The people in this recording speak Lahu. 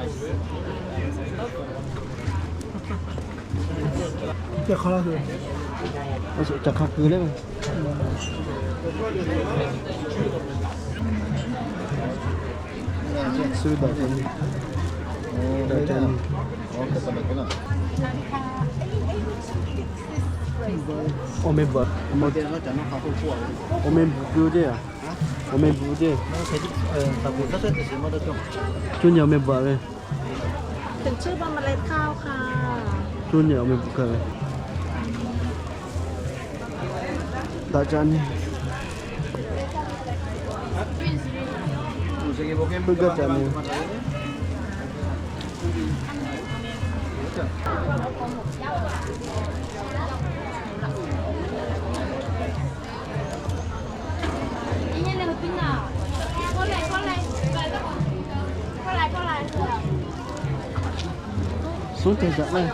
Caˬ hk'aˬ la kuiˬ. Caˬ hk'aˬ kuiˬ le. Suh daꞈ ca nyi. Daꞈ ca nyi. Awˬ meh bvuhꞈ. Awˬ meh bvuhꞈ piˇ teˇ a. Awˬ meh bvuhꞈ teˇ. Cuˇ nyi awˬ meh bvuhꞈ ve. Cuˇ nyi awˬ meh bvuhꞈ kaˇ ve. Daꞈ ca nyi. Heuˆ gaˇ ca nyi. Suhˉ te caꞈ maˇ.